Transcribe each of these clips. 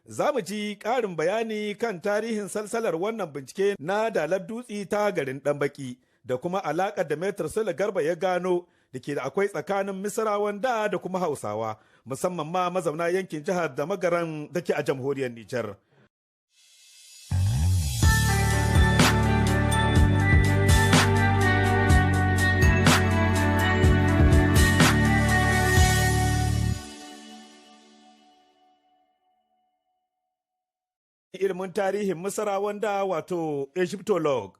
Za mu ji ƙarin bayani kan tarihin salsalar wannan bincike na dalar dutse ta garin Ɗanbaki da kuma alaƙar da Maitre Sule Garba ya gano da ke da akwai tsakanin Misrawan da da kuma Hausawa, musamman ma mazauna yankin jihar da Magaran da ke a jamhuriyar Nijar. Ilimin tarihin Misrawan da, wato Egyptologue,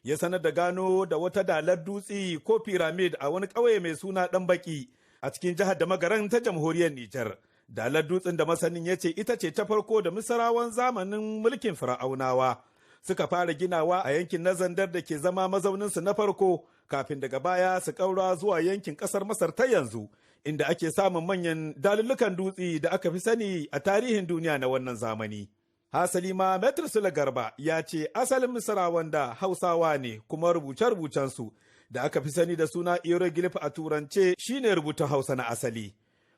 ya sanar da gano da wata dalar dutse ko pyramid a wani ƙauye mai suna Ɗanbaki a cikin jihar da Magaran ta jamhuriyar Nijar. Dalar dutsen da masanin ya ce ita ce ta farko da Misrawan zamanin mulkin Fir'aunawa suka fara ginawa a yankin na Zandar da ke zama mazauninsu na farko, kafin daga baya su ƙaura zuwa yankin ƙasar Masar ta yanzu, inda ake samun manyan dalulukan dutse da aka fi sani a tarihin duniya na wannan zamani. Hasali ma, Maitre Sule Garba ya ce asalin Misrawan da Hausawa ne, kuma rubuce-rubucensu da aka fi sani da suna hieroglyph a Turance shine rubutun Hausa na asali.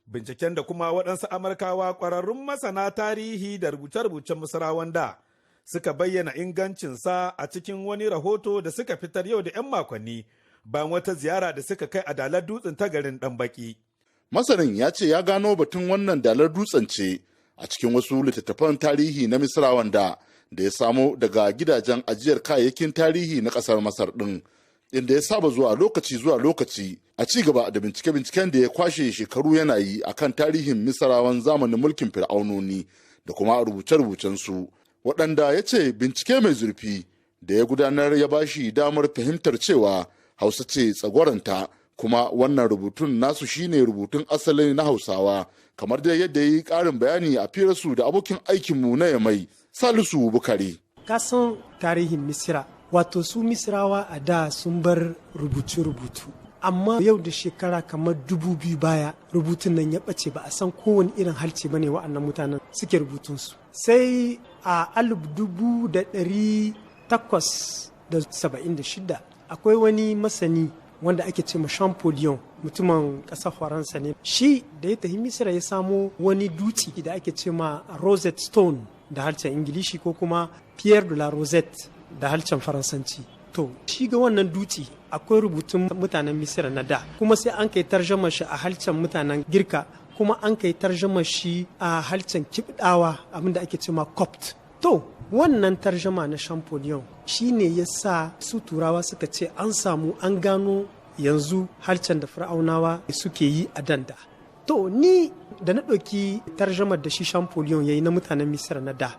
Binciken da kuma waɗansu Amurkawa ƙwararrun masana tarihi da rubuce-rubucen Misrawan da suka bayyana ingancinsa a cikin wani rahoto da suka fitar yau da 'yan makonni bayan wata ziyara da suka kai a dalar dutsen ta garin Ɗanbaki. Masanin ya ce ya gano batun wannan dalar dutsen ce a cikin wasu littattafan tarihi na Misrawan da ya samo daga gidajen ajiyar kayayyakin tarihi na ƙasar Masar ɗin, inda ya saba zuwa lokaci zuwa lokaci a ci gaba da bincike-binciken da ya kwashe shekaru yana yi akan tarihin Misrawan zamanin mulkin Fir'aunoni da kuma rubuce-rubucen su, waɗanda ya ce bincike mai zurfi da ya gudanar ya bashi damar fahimtar cewa Hausa ce tsagwaranta, kuma wannan rubutun nasu shine rubutun asali na Hausawa, kamar dai yadda ya yi ƙarin bayani a firarsu da abokin aikinmu na Yamai, Salisu Bukari. Kasan tarihin Misira, wato su Misirawa a da sun bar rubutu-rubutu. Amma yau da shekara kamar 2000 baya, rubutun nan ya ɓace, ba a san kowane irin halce ba ne wa'annan mutanen suke rubutunsu. Sai a 1876 akwai wani masani wanda ake ce ma Champollion, mutumin ƙasar Faransa ne. Shi da ya tafi Misira ya samo wani dutse da ake ce ma Rosette Stone da harshen Ingilishi, ko kuma Pierre de la Rosette da harshen Faransanci. To, shi ga wannan dutse akwai rubutun mutanen Misira na da, kuma sai an kai tarjama shi a harshen mutanen Girka, kuma an kai tarjama shi a harshen Kibdawa, abinda ake ce ma Copt. To, wannan tarjama na Champollion shi ne ya sa su Turawa suka ce an samu, an gano yanzu harshen da Fir'aunawa suke yi a danda. To, ni da na ɗauki tarjamar da shi Champollion ya yi na mutanen Misira na da,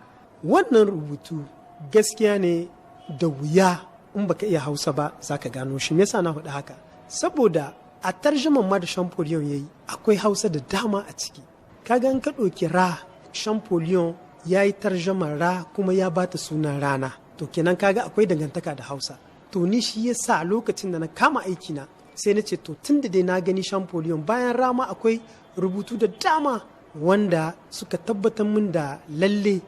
wannan rubutu gaskiya ne, da wuya in baka iya Hausa ba za ka gano shi. Me yasa na faɗi haka? Saboda a tarjamar ma da Champollion ya yi akwai Hausa da dama a ciki. Kaga in ka ɗauki ra, Champollion ya yi tarjamar ra kuma ya bata sunan rana. To, kenan kaga akwai dangantaka da Hausa. To, ni shi ya sa lokacin da na kama aikina sai na ce, to, tun da dai na gani Champollion, bayan rama akwai rubutu da dama wanda suka tabbatar min da lalle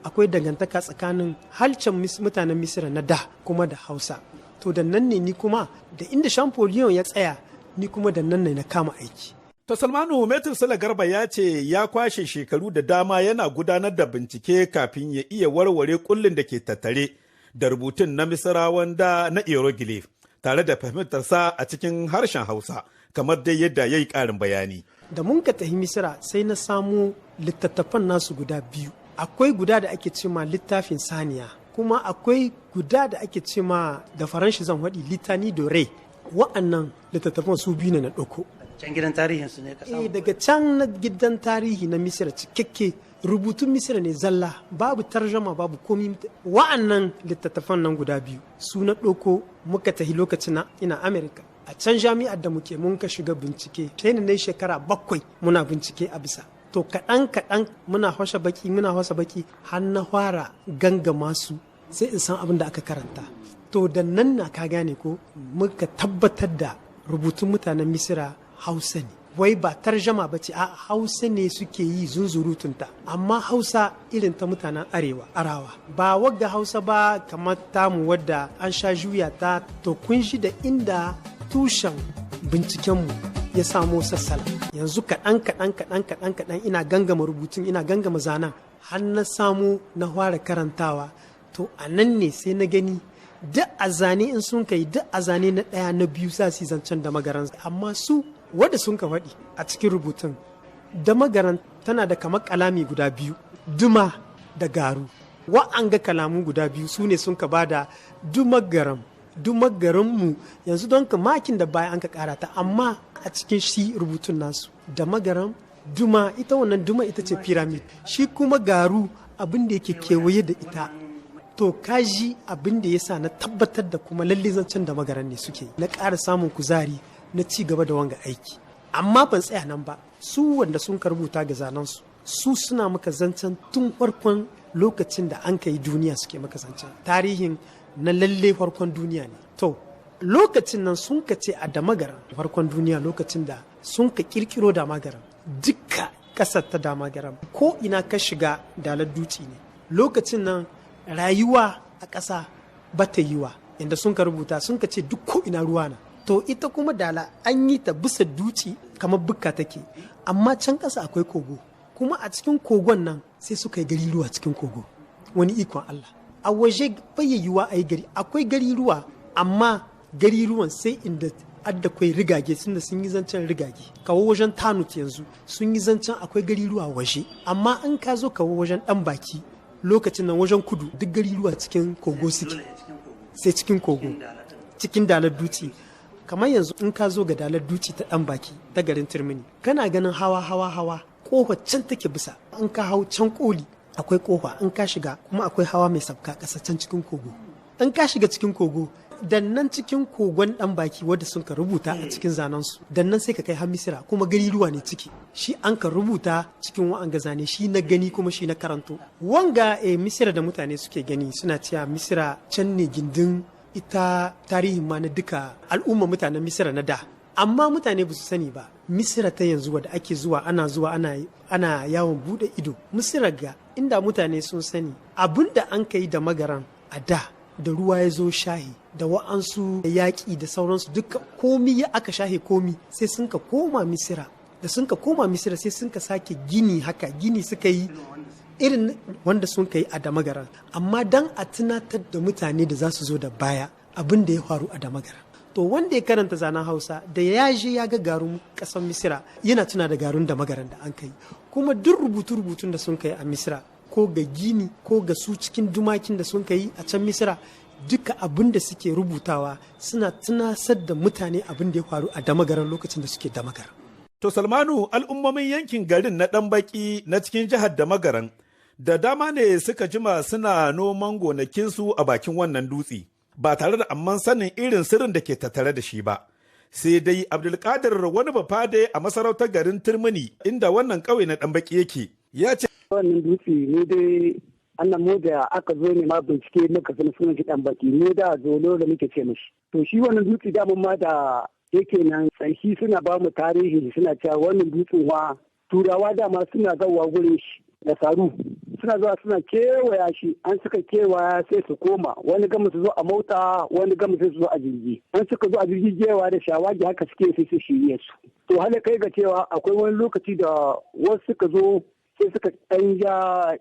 akwai dangantaka tsakanin halcin mutanen Misira na da kuma da Hausa. To, da nan ne ni kuma da inda Champollion ya tsaya, ni kuma da nan ne na kama aiki. To Salmanu, Maitre Sule Garba ya ce ya kwashe shekaru da dama yana gudanar da bincike kafin ya iya warware kullin da ke tattare da rubutun na Misrawan da na hieroglyph tare da fahimtarsa a cikin harshen Hausa, kamar dai yadda ya yi ƙarin bayani. Da mun ka tafi Misira sai na samu littattafan nasu guda biyu. Akwai guda da ake ce ma littafin saniya, kuma akwai guda da ake ce ma, da Faranshi zan faɗi, Litanie de Rê. Wa'annan littattafan su biyu ne na ɗauko. Can gidan tarihin su ne ka samu? Eh, daga can na gidan tarihi na Misira, cikakke rubutun Misira ne zalla, babu tarjama, babu komi. Wa'annan littattafan nan guda biyu su na ɗauko muka tafi. Lokacin na ina Amerika, a can jami'ar da muke, mun ka shiga bincike, sai na shekara 7 muna bincike a bisa. To, kaɗan kaɗan muna hwashe baki, muna hwasa baki, har na fara gangama su, sai in san abin da aka karanta. To, da nan na ka gane ko muka tabbatar da rubutun mutanen Misira Hausa ne. Wai ba tarjama ba ce, a Hausa ne suke yi zunzurutunta, amma Hausa irin ta mutanen arewa, Arawa, ba wagga Hausa ba kamar tamu wadda an sha juya ta. To, kun shi da inda tushen bincikenmu ya samo sassala. Yanzu kaɗan kaɗan kaɗan kaɗan kaɗan ina gangama rubutun, ina gangama zanen. Har na samu na fara karantawa. To a nan ne sai na gani duk a zane in sun kai, duk a zane na ɗaya, na biyu, za su yi zancen da magaran. Amma su wadda sun ka faɗi a cikin rubutun, da magaran tana da kamar kalami guda biyu, duma da garu. Wa'anga kalamu guda biyu su ne sun ka bada dumagaram, dumagaranmu yanzu. Don ka makin da baya an ka kara ta, amma a cikin shi rubutun nasu, da magaram duma, ita wannan duma ita ce pyramid, shi kuma garu abin da yake kewaye da ita. To kaji abin da ya sa na tabbatar da kuma lalle zancen da magaran ne suke. Na ƙara samun kuzari na ci gaba da wanga aiki. Amma ban tsaya nan ba. Su wanda sun ka rubuta ga zanensu, su suna maka zancen tun farkon lokacin da an kai duniya suke maka zancen tarihin na lalle farkon duniya ne. To lokacin nan sun ka ce a Damagaran farkon duniya, lokacin da sun ka kirkiro Damagaran, dukka ƙasar ta Damagaran ko ina ka shiga dalar dutse ne. Lokacin nan rayuwa a ƙasa ba ta yiwa. Inda sun ka rubuta, sun ka ce duk ko ina ruwa na. To ita kuma dala an yi ta bisa dutse kamar bukka take, amma can ƙasa akwai kogo. Kuma a cikin kogon nan sai suka yi gari ruwa cikin kogo. Wani ikon Allah, a waje bai yiwuwa a yi gari. Akwai gari ruwa, amma gari ruwan sai inda adda kwai rigage, tunda sun yi zancen rigage. Kawo wajen Tanut yanzu sun yi zancen akwai gari ruwa waje, amma in ka zo kawo wajen Dan Baki lokacin nan, wajen kudu, duk gari ruwa cikin kogo suke, sai cikin kogo, cikin dalar dutse. Kamar yanzu in ka zo ga dalar dutse ta Dan Baki ta garin Turmini, kana ganin hawa hawa hawa, kofa can take bisa. In ka hau can koli akwai kofa, in ka shiga kuma akwai hawa mai sabka ƙasa can cikin kogo. In ka shiga cikin kogo, dannan cikin kogon Dan Baki wadda sun ka rubuta a cikin zanensu, dannan sai ka kai har Misira, kuma gari ruwa ne ciki. Shi an ka rubuta cikin wa'anga zane, shi na gani kuma shi na karanto. Wanga Misira da mutane suke gani, suna cewa Misira can ne gindin ita tarihin ma na duka al'umma mutanen Misira na da. Amma mutane ba su sani ba, Misira ta yanzu wadda ake zuwa, ana zuwa ana yawon bude ido, Misira ga inda mutane sun sani abin da an kai da magaran a da, da ruwa ya zo shahi da wa'ansu yaƙi da sauransu, duka komi ya aka shahe komi, sai sun ka koma Misira. Da sun ka koma Misira sai sun ka sake gini haka, gini suka yi irin wanda sun ka yi a Damagaran, amma dan a tunatar da mutane da za su zo da baya abin da ya faru a Damagaran. To wanda ya karanta zanen Hausa, da ya je ya ga garun ƙasar Misira, yana tuna da garun Damagaran da an kai. Kuma duk rubutu-rubutun da sun kai a Misira, ko ga gini ko ga su cikin dumakin da sun kai a can Misira, duka abin da suke rubutawa suna tunasar da mutane abin da ya faru a Damagaran lokacin da suke Damagaran. To Salmanu, al'ummomin yankin garin na Ɗan Baki na cikin jihar Damagaran da dama ne suka jima suna noman gonakinsu a bakin wannan dutse ba tare da amman sanin irin sirrin da ke tattare da shi ba. Sai dai Abdulkadir, wani bafade a masarautar garin Turmini inda wannan ƙauye na Ɗan Baki yake, ya ce. Wannan dutse ne dai annan mu da aka zo ne ma bincike muka san sunan shi Dan Baki ne, da zolo da muke ce mishi. To shi wannan dutse da ma da yake nan, tsarki suna ba mu tarihi, suna cewa wannan dutsen wa Turawa dama suna zawa gurin shi da saru, suna zuwa suna kewaya shi. An suka kewaya sai su koma, wani gama su zo a mota, wani gama sai su zo a jirgi. An suka zo a jirgi gewa da shawagi haka suke, sai su shirye su. To har kai ga cewa akwai wani lokaci da wasu suka zo, sai suka ɗan ja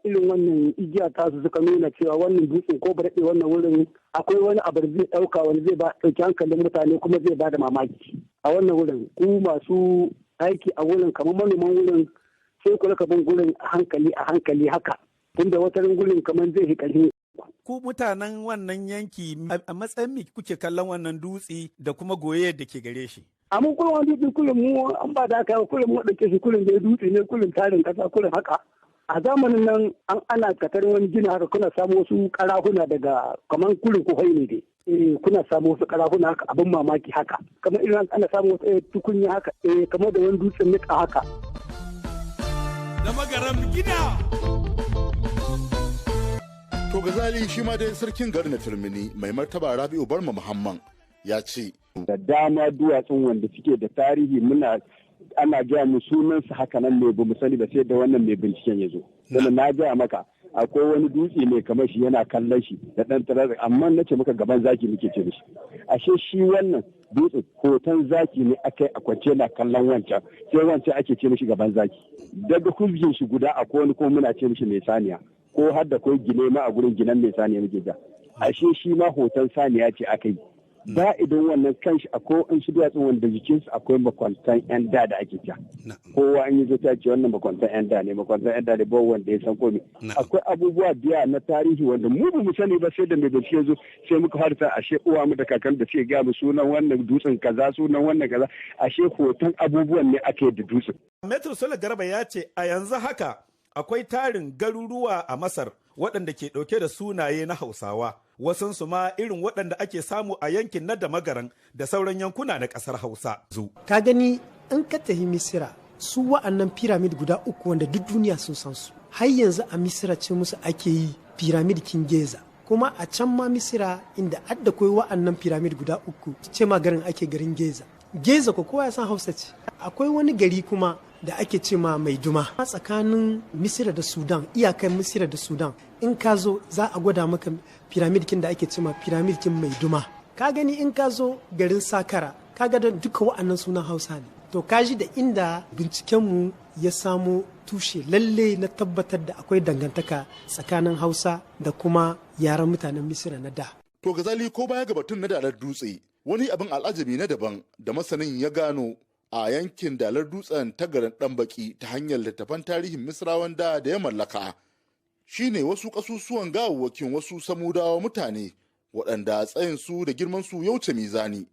irin wannan igiya tasu, suka nuna cewa wannan dutsen ko daɗe wannan wurin akwai wani abu da zai ɗauka, wani zai ba ɗauki hankalin mutane kuma zai ba da mamaki a wannan wurin. Ku masu aiki a wurin, kamar manoman wurin, sai ku raka bin gurin a hankali a hankali haka, tunda wata gurin kamar zai ƙarfi. Ku mutanen wannan yanki, a matsayin me kuke kallon wannan dutse da kuma goye da ke gare shi? Amma kullum wani dutse, kullum mu an ba da aka kullum mu dauke shi kullum da dutse ne, kullum tarin kasa, kullum haka. A zamanin nan an ana katar wani gini haka, kuna samu wasu karahuna daga kamar kullum kuhai ne dai. Eh, kuna samu wasu karahuna haka, abin mamaki haka, kamar irin ana samu wasu tukunya haka, eh, kamar da wani dutsen nika haka. Da magaram gida. To Gazali, shi ma dai sarkin garin na Turmini, mai martaba Rabi'u Barma Muhammad, ya ce. Da dama duwatsun wanda suke da tarihi muna ana gaya mu sunansu haka nan ne, bamu sani ba sai da wannan mai binciken ya zo. Sannan na gaya maka akwai wani dutse mai kamar shi, yana kallon shi da ɗan tarar, amma na ce maka gaban zaki muke ce mishi. Ashe shi wannan dutse hoton zaki ne aka yi a kwance na kallon wancan, sai wancan ake ce mishi gaban zaki. Daga hujjin shi guda akwai wani kuma muna ce mishi mai saniya, ko har da kai gine ma a gurin ginen mai saniya muke ja. Ashe shi ma hoton saniya ce aka yi. Ba idan wannan kanshi akwai in shi duwatsun wanda jikinsu akwai makwantan yan da da ake ja. Kowa an yi zo ta ce wannan makwantan yan da ne, makwantan yan da ne, ba wanda ya san komai. Akwai abubuwa biya na tarihi wanda mu ba mu sani ba sai da mai bincike zo sai muka fara ta ashe uwa mu da kakan da suke ga mu sunan wannan dutsen kaza, sunan wannan kaza, ashe hoton abubuwan ne ake da dutsen. Metro Sule Garba ya ce a yanzu haka akwai tarin garuruwa a Masar waɗanda ke ɗauke da sunaye na Hausawa, wasansu ma irin waɗanda ake samu a yankin na Damagaran da sauran yankuna na ƙasar Hausa. Ka gani in ka tafi Misira, su wa'annan piramid guda uku wanda duk duniya sun san su. Har yanzu a Misira ce musu ake yi piramid kin Geza. Kuma a can ma Misira inda adda koyi wa'annan piramid guda uku ce ma garin ake garin Geza. Geza ko kowa ya san Hausa ce. Akwai wani gari kuma da ake ce ma mai duma tsakanin Misira da Sudan, iyakan Misira da Sudan, in ka zo za a gwada maka piramidkin da ake ce ma piramidkin mai duma. Ka gani in ka zo garin Sakara, ka ga duka wa'annan sunan Hausa ne. To ka ji da inda bincikenmu ya samo tushe lalle na tabbatar da akwai dangantaka tsakanin Hausa da kuma yaren mutanen Misira na da. To Gazali, ko baya ga batun na dalar dutse, wani abin al'ajabi na daban da masanin ya gano a yankin dalar dutsen ta garin Ɗanbaki ta hanyar littattafan tarihin Misrawan da da ya mallaka shine wasu ƙasusuwan gawawwakin wasu Samudawa mutane waɗanda tsayinsu da girmansu ya wuce mizani,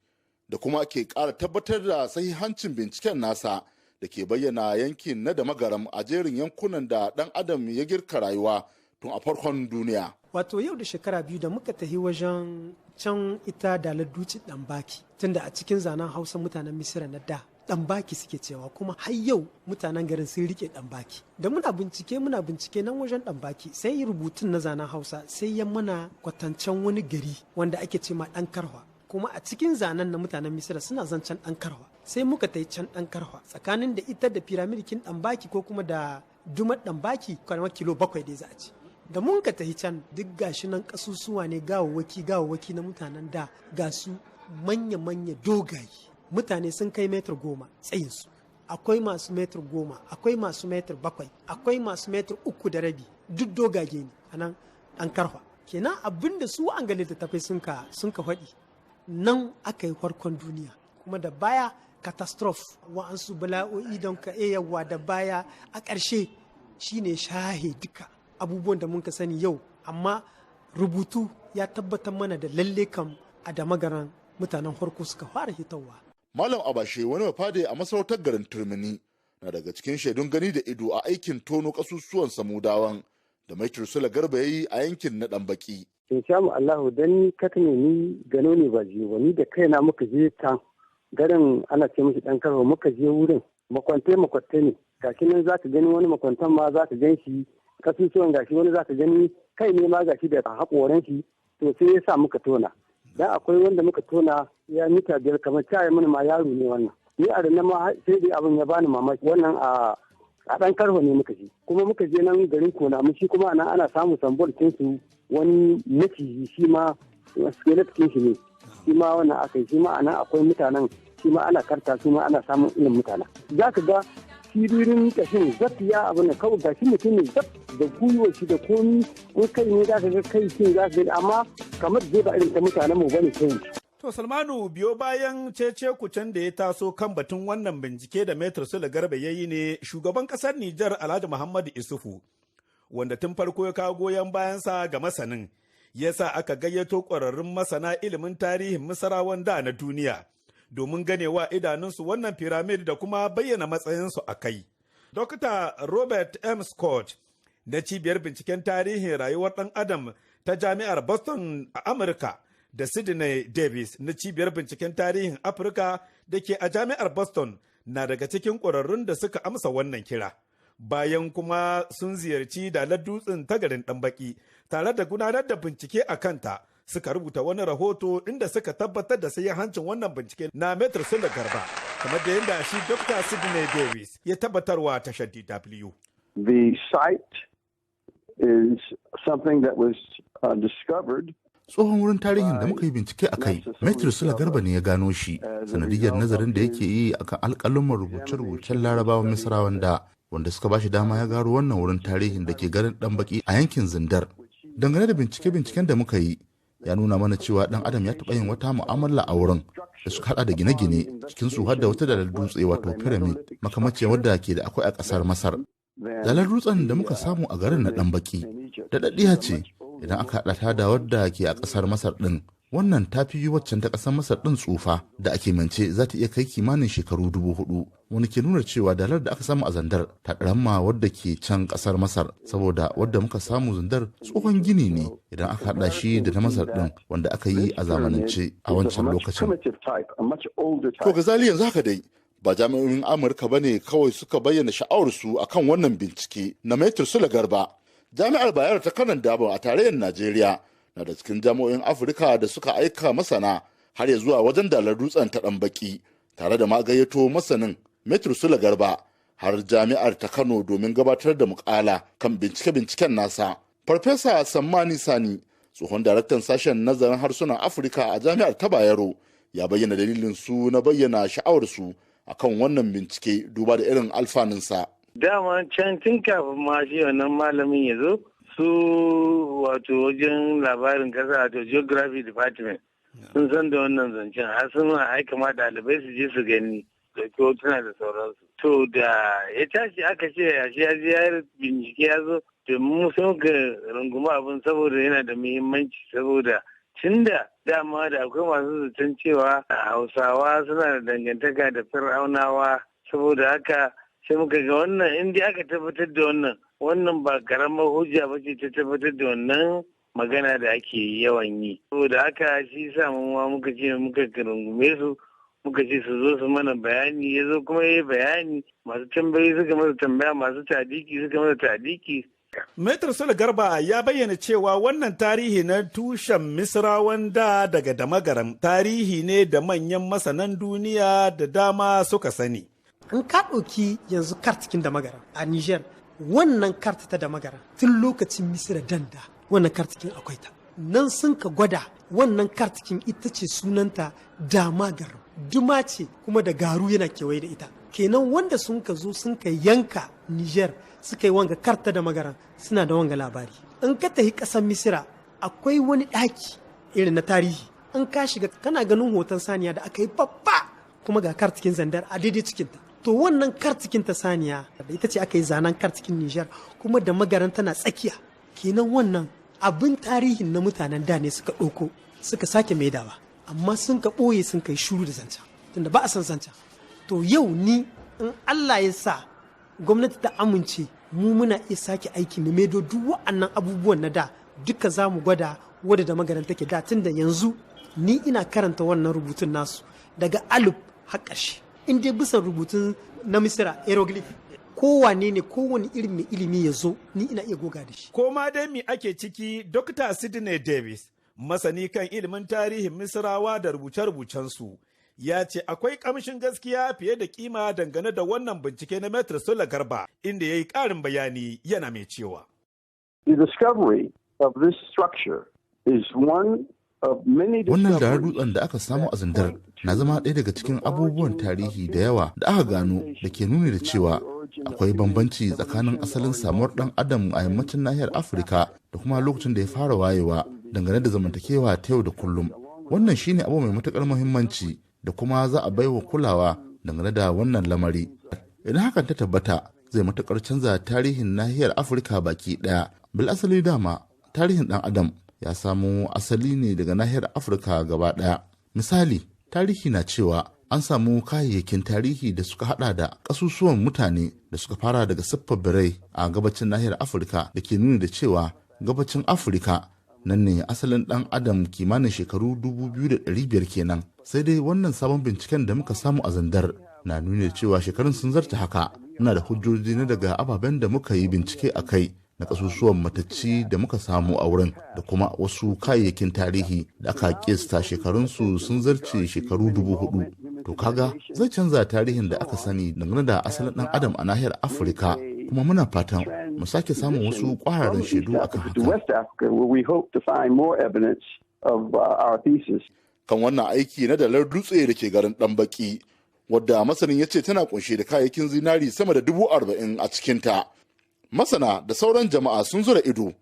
da kuma ke ƙara tabbatar da sahihancin binciken nasa da ke bayyana yankin na da magaram a jerin yankunan da ɗan adam ya girka rayuwa tun a farkon duniya. Wato yau da shekara 2 da muka tafi wajen can ita dalar dutse Ɗanbaki, tunda a cikin zanen Hausa mutanen Misira na da Ɗanbaki suke cewa, kuma har yau mutanen garin sun rike Ɗanbaki. Da muna bincike nan wajen Ɗanbaki, sai rubutun na zanen Hausa sai ya mana kwatancen wani gari wanda ake ce ma Ɗan Karwa. Kuma a cikin zanen na mutanen Misira suna zancen Ɗan Karwa. Sai muka tai can Ɗan Karwa, tsakanin da ita da piramidikin Ɗanbaki ko kuma da dumar Ɗanbaki kamar kilo 7 dai za a ci. Da mun ka tafi can duk gashi nan kasusuwa ne, gawawwaki na mutanen da, ga su manya-manya dogaye. Mutane sun kai 10 metar tsayinsu. Akwai masu 10 metar, akwai masu 7 metar, akwai masu 3.5 metar, duk dogage ne a nan Ɗan Karfa. Kenan abin da su an ga littattafai sun ka faɗi, nan aka yi farkon duniya. Kuma da baya catastrophe, wa'ansu bala'o'i don ka yawa da baya a ƙarshe shine shahe duka abubuwan da muka sani yau, amma rubutu ya tabbatar mana da lalle kam a Damagaran mutanen farko suka fara hitowa. Malam Abashe, wani mafade a masarautar garin Turmini, na daga cikin shaidun gani da ido a aikin tono kasusuwan Samudawan da Mai Sule Garba ya yi a yankin na Ɗanbaki. In sha mu Allahu, dan ni kaka ne, ni gano ne ba jiyo ba, ni da kaina muka je can garin ana ce mishi Ɗan Karwa, muka je wurin makwantai makwantai ne, gashi nan zaka gani wani makwantan ma zaka gan shi kasusuwan, gashi wani zaka gani kai ne ma gashi da haƙoran shi. To sai ya sa muka tona, dan akwai wanda muka tona ya mita 5, kamar caye mana ma yaro ne wannan. Ni a ranar ma sai dai abin ya bani mamaki. Wannan a Ɗan Karfa ne muka je, kuma muka je nan garin Kona mu, shi kuma nan ana samun sambol su wani maciji, shi ma skeleton shi ne, shi ma wannan aka yi, shi ma anan akwai mutanen, shi ma ana karta su ma ana samun irin mutanen. Za ka ga siririn kashin zaf ya abu na kawai, gashi mutum ne zaf da gwiwa shi da komi, in kai ne za ka ga kai shi za ka ga, amma kamar zai ba irin ta mutanen mu bane kai. To Salmanu, biyo bayan cece kucen da ya taso kan batun wannan bincike da Metro Sule Garba ya yi ne, shugaban kasar Nijar Alhaji Muhammadu Isufu, wanda tun farko ya kawo goyon bayansa ga masanin, ya sa aka gayyato ƙwararrun masana ilimin tarihin Misrawan da na duniya domin ganewa idanunsu wannan firamid da kuma bayyana matsayinsu a kai. Dokta Robert M. Scott na cibiyar binciken tarihin rayuwar ɗan Adam ta Jami'ar Boston a Amurka da Sydney Davis na cibiyar binciken tarihin Afirka da ke a Jami'ar Boston na daga cikin ƙwararrun da suka amsa wannan kira. Bayan kuma sun ziyarci dalar dutsen ta garin Ɗanbaki tare da gudanar da bincike a kanta, suka rubuta wani rahoto inda suka tabbatar da hancin wannan bincike na Metro Sule Garba, kamar da yadda shi Dr. Sydney Davis ya tabbatarwa tashar DW. The site is something that was discovered. Tsohon wurin tarihin da muka yi bincike a kai, Maitre Sula Garba ne ya gano shi sanadiyar nazarin da yake yi akan alƙaluman rubuce-rubucen Larabawan Misrawan da wanda suka ba shi dama ya gano wannan wurin tarihin da ke garin Ɗanbaki a yankin Zindar. Dangane da bincike-binciken da muka yi, ya nuna mana cewa ɗan adam ya taɓa yin wata mu'amala a wurin da suka hada da gine-gine, cikin su har da wata dalar dutse, wato pyramid, makamacin wadda ke da akwai a ƙasar Masar. Dalar dutsen da muka samu a garin na Ɗanbaki daɗaɗɗiya ce idan aka haɗa ta da wadda ke a ƙasar Masar ɗin. Wannan ta fi waccan ta ƙasar Masar ɗin tsufa, da a kimance za ta iya kai kimanin shekaru 4000, wani ke nuna cewa dalar da aka samu a Zandar ta ɗaramma wadda ke can ƙasar Masar, saboda wadda muka samu Zandar tsohon gini ne idan aka haɗa shi da ta Masar ɗin wanda aka yi a zamanance a wancan lokacin. To Gazali, yanzu haka dai ba jami'o'in Amurka ba ne kawai suka bayyana sha'awarsu akan wannan bincike na Maitre Sule Garba. Jami'ar Bayero ta Kanon Dabo a tarayyar Najeriya na da cikin jami'o'in Afirka da suka aika masana har ya zuwa wajen dalar dutsen ta Ɗanbaki, tare da magayyato masanin Maitre Sule Garba har jami'ar ta Kano domin gabatar da mukala kan bincike-binciken nasa. Farfesa Sammani Sani, tsohon daraktan sashen nazarin harsunan Afirka a jami'ar ta Bayero, ya bayyana dalilin su na bayyana sha'awarsu akan wannan bincike duba da irin alfanunsa. Dama can tun kafin ma shi wannan malamin ya zo, su wato wajen labarin kasa, wato geography department, sun san da wannan zancen, har sun aika ma ɗalibai su je su gani, ɗauki hotuna da sauransu. To da ya tashi aka ce ya shi ya je ya bincike ya zo, domin mu sai muka rungumi abin saboda yana da muhimmanci, saboda tunda dama da akwai masu zaton cewa Hausawa suna da dangantaka da Fir'aunawa. Saboda haka sai muka ga wannan, in dai aka tabbatar da wannan, wannan ba karamar hujja ba ce ta tabbatar da wannan magana da ake yawan yi. Saboda haka shi sa mu ma muka ce muka rungume su, muka ce su zo su mana bayani. Ya zo kuma ya yi bayani, masu tambayi suka masa tambaya, masu tadiki suka masa tadiki. Maitre Sule Garba ya bayyana cewa wannan tarihi na tushen Misrawan da daga Damagaram tarihi ne da manyan masanan duniya da dama suka sani. In ka ɗauki yanzu kartikin Damagaram a Niger, wannan karti ta Damagaram tun lokacin Misira danda wannan kartikin akwai ta. Nan sun ka gwada wannan kartikin, ita ce sunanta Damagaram. Duma ce kuma da garu yana kewaye da ita. Kenan wanda sun ka zo sun ka yanka Niger suka yi wanga karta Damagaram suna da wanga labari. In ka tafi ƙasar Misira, akwai wani ɗaki irin na tarihi. In ka shiga kana ganin hoton saniya da aka yi babba, kuma ga kartikin Zandar a daidai cikinta. To wannan kartikin ta saniya da ita ce aka yi zanen kartikin Niger, kuma Damagaram tana tsakiya. Kenan wannan abin tarihin na mutanen da ne suka ɗauko suka sake maidawa, amma sun ka ɓoye, sun kai shuru da zancen tunda ba a san zancen. To yau ni in Allah ya sa gwamnati ta amince, mu muna iya sake aiki mu maido duk wa'annan abubuwan na da duka, za mu gwada wadda Damagaram take da, tunda yanzu ni ina karanta wannan rubutun nasu daga alif har ƙarshe. In dai bisa rubutun na Misira hieroglyph, kowane ne, kowane irin mai ilimi ya zo, ni ina iya goga da shi. Ko ma dai mi ake ciki, Dr. Sidney Davis, masani kan ilimin tarihin Misrawa da rubuce-rubucensu, ya ce akwai kamshin gaskiya fiye da kima dangane da wannan bincike na Maitre Sule Garba, inda ya yi ƙarin bayani yana mai cewa. The discovery of this structure is one of many Wannan dalar dutsen da aka samu a Zandar na zama ɗaya daga cikin abubuwan tarihi da yawa da aka gano da ke nuni da cewa akwai bambanci tsakanin asalin samuwar ɗan adam a yammacin nahiyar Afirka da kuma lokacin da ya fara wayewa dangane da zamantakewa ta yau da kullum. Wannan shine abu mai matuƙar muhimmanci da kuma za a baiwa kulawa dangane da wannan lamari. Idan hakan ta tabbata, zai matuƙar canza tarihin nahiyar Afirka baki ɗaya. Bil asali dama tarihin ɗan adam ya samo asali ne daga nahiyar Afirka gaba ɗaya. Misali, tarihi na cewa an samu kayayyakin tarihi da suka hada da ƙasusuwan mutane da suka fara daga siffar birai a gabacin nahiyar Afirka, da ke nuni da cewa gabacin Afirka nan ne asalin ɗan adam kimanin shekaru 2500 kenan. Sai dai wannan sabon binciken da muka samu a Zandar na nuni da cewa shekarun sun zarta haka. Muna da hujjoji na daga ababen da muka yi bincike a kai na kasusuwan matacci da muka samu a wurin, da kuma wasu kayayyakin tarihi da aka kista shekarunsu sun zarce shekaru 4000. To kaga zai canza tarihin da aka sani dangane da asalin dan adam a nahiyar Afirka, kuma muna fatan mu sake samun wasu kwararan shaidu akan haka. West Africa, where we hope to find more evidence of our thesis. Kan wannan aiki na dalar dutse da ke garin Ɗanbaki, wadda masanin ya ce tana kunshe da kayayyakin zinari sama da 40,000 a cikinta. Masana da sauran jama'a sun zura ido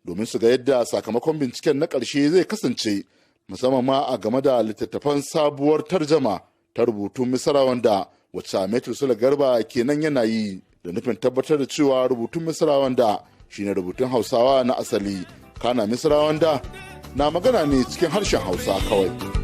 domin su ga yadda sakamakon binciken na ƙarshe zai kasance, musamman ma a game da littattafan sabuwar tarjama ta rubutun Misrawan da, wacce Maitre Sule Garba kenan yana yi da nufin tabbatar da cewa rubutun Misrawan da shine rubutun Hausawa na asali, kana Misrawan da na magana ne cikin harshen Hausa kawai.